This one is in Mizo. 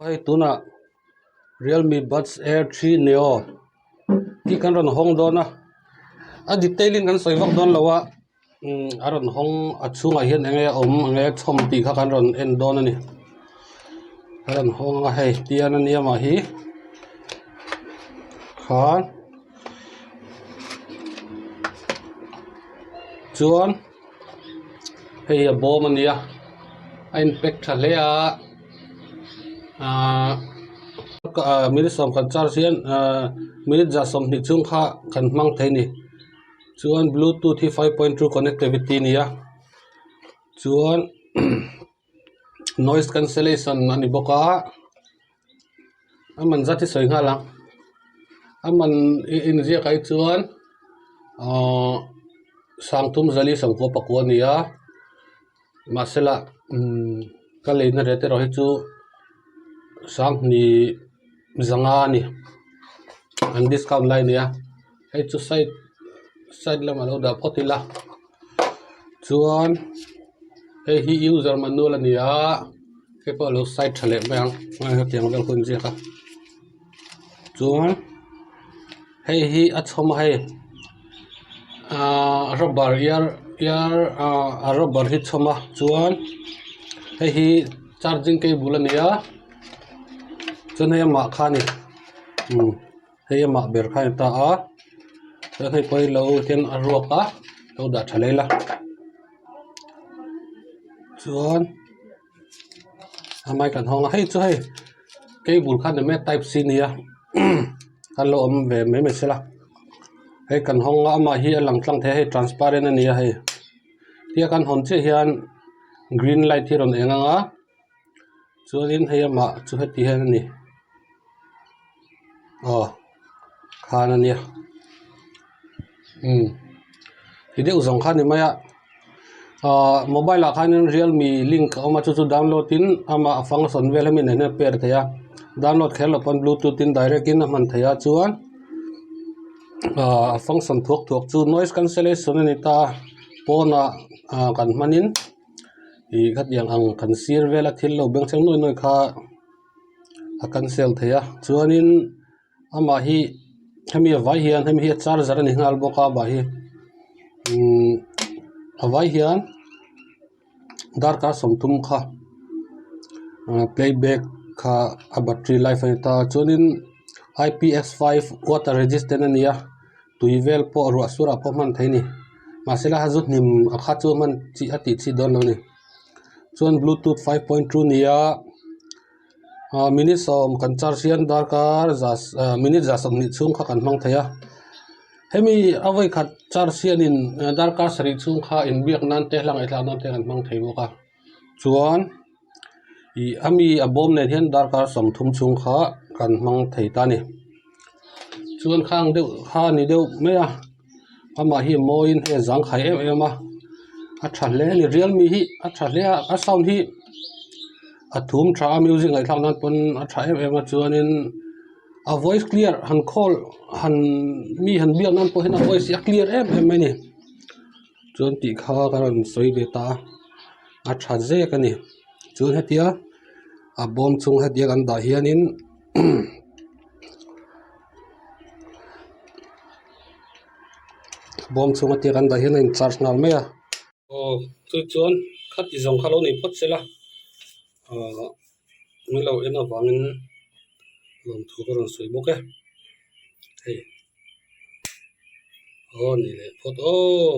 Hei tunah Realme Buds Air 3 Neo hi kan rawn hawng dawn a a detail in kan sawi vak dawn lo a umm a rawn hawng a chhungah hian eng nge a awm eng nge a chhawm tih kha kan rawn en dawn a ni a rawn hawng a hei tian a nia mah hi khan chuan hei a bawm a nia a in pack tha hle a ahh minute sawm kan charge hian ahh minute za sawmhnih chhung kha kan hmang thei a ni chuan bluetooth hi 5.2 connectivity a ni a chuan noise cancellation a ni bawk a a man zat hi sawi nghal ang a man inziak ah hi chuan ahh sangthum zali sangkua pakua a ni a mahsela umm ka leina rate erawh hi chu sanghnih zanga a ni an discount lai a ni a hei chu side side lamah lo dah phawt ila chuan hei hi user manual a ni a hei pawh a lo side tha leh mai ang hetiang vel hun ziak a chuan hei hi a chhawm a hei ahh rubber ear ear ahh a rubber hi chhawm a chuan hei hi charging cable a ni a chuan hei amah kha a ni umm hei amah ber kha a ni ta a chuan hei pawh hi lo hian a ruak a lo dah tha leh ila chuan a mic an hawng a hei chu hei cable kha ni mai a type c a nia a lo awm ve mai mai sela hei kan hawng a amah hi a lang tlang thei a hei transparent a ni a hei tia kan hawn chiah hian green light hi a rawn eng ang a chuanin hei amah chu heti hian a ni aw khan a nia umm ti deuh zawng kha a ni mai a ahh mobile ah khanin realme link a awm a chu chu download in amah a function vel hemi nen hian a pair thei a download kher loh pawn bluetooth in direct in a hman theih a chuan ahh a function thuak thuak chu noise cancellation a ni ta a pawnah ah kan hmanin ih khatiang ang kan sir vela thil lo beng chheng nuai nuai kha a cancel thei a chuanin amah hi hemi a vai hian hemi hi a charger a ni nghal bawk a amah hi umm a vai hian darkar sawmthum kha ah playback kha a battery life a ni ta chuanin IPX5 water resistant a ni a tui vel pawh ruah surah pawh hman theih a ni mahse la zu hnim a kha chu hman chi a tih chi dawn lo a ni chuan bluetooth 5.2 a ni a. Ah minute sawm kan charge hian darkar za ah minute za sawmhnih chhung kha kan hmang thei a hemi a vawi khat charge hianin darkar sarih chhung kha inbiak nan te hla ngaihthlak nan te kan hmang thei bawk a chuan ih a mi a bawm nen hian darkar sawmthum chhung kha kan hmang thei ta a ni chuan khang deuh kha a ni deuh mai a amah hi a mawiin hei a zangkhai em em a a tha hle a ni realme hi a tha hle a a sound hi. A thum tha a music ngaihthlak nan pawn a tha em em a chuanin a voice clear han call han mi han biak nan pawh hian a voice hi a clear em em mai a ni chuan tih kha ka rawn sawi ve ta a a tha zek a ni chuan hetia a bawm chhung hetia kan dah hianin bawm chhung hetia kan dah hian a in charge nghal mai a. Aw chu chuan khati zawng kha lo nei phawt se la ahh min lo en avangin lawmthu ka rawn sawi bawk e hei aw ni leh phawt aw.